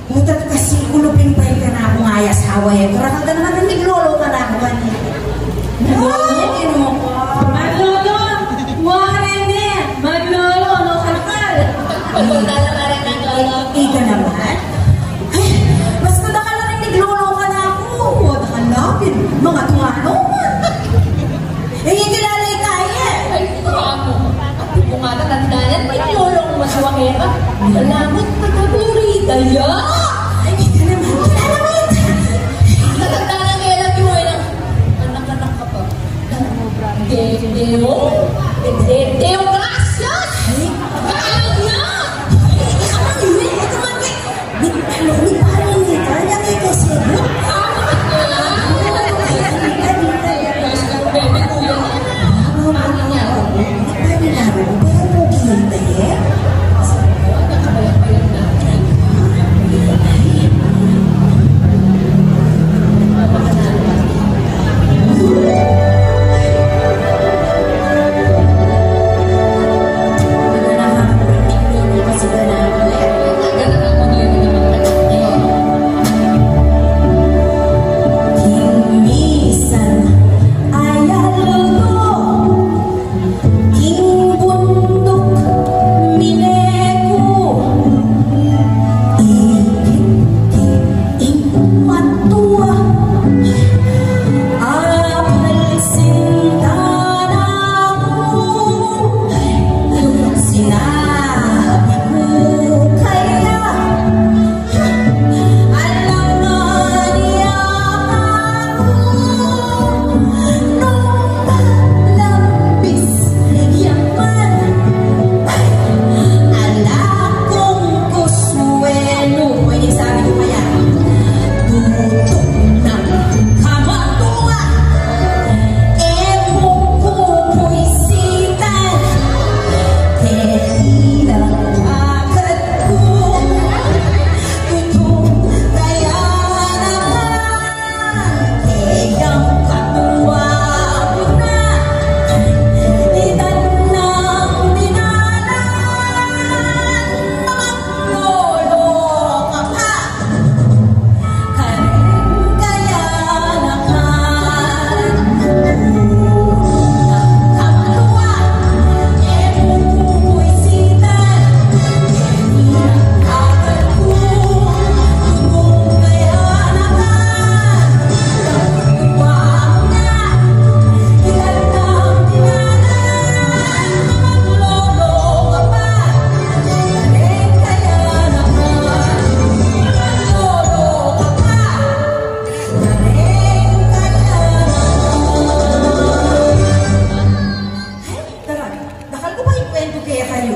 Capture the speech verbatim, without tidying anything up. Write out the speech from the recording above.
Puta, kasi kulupin pa ing kanaku nga asawa e. Karakal da naman ring miglolo kanaku kanita. Ay, ino ka? Maglolo! Wa ka na ini! Maglolo, no, karakal! Ika naman? Ay, basta dakal na ring miglolo kanaku. Wa dakal lapin, mga tuwano. E, kilala ita e. Ay, ito ako. Kung matatanda na, may lolong maswakera. Salamat, pagkaburita ya. Ay, kita naman, kilala mo ita. Matatanda na, kaya lang yung walang anak-anak ka pa. Dedeo? Dedeo, gracias! Ay, kaya niya! Ay, ito man, ito man, King bunduk mine ku, ikit ke ing matua, apel sing tana ku, sinabi ku kaya, alang na niya aku, nung malambis yaman, ala kung kusuelu. Pwede sabi ko kaya, tutok ng kamatua, e mung pupuysitan, kailang akad ku. Dakal ku pa ing kwentu kekayu.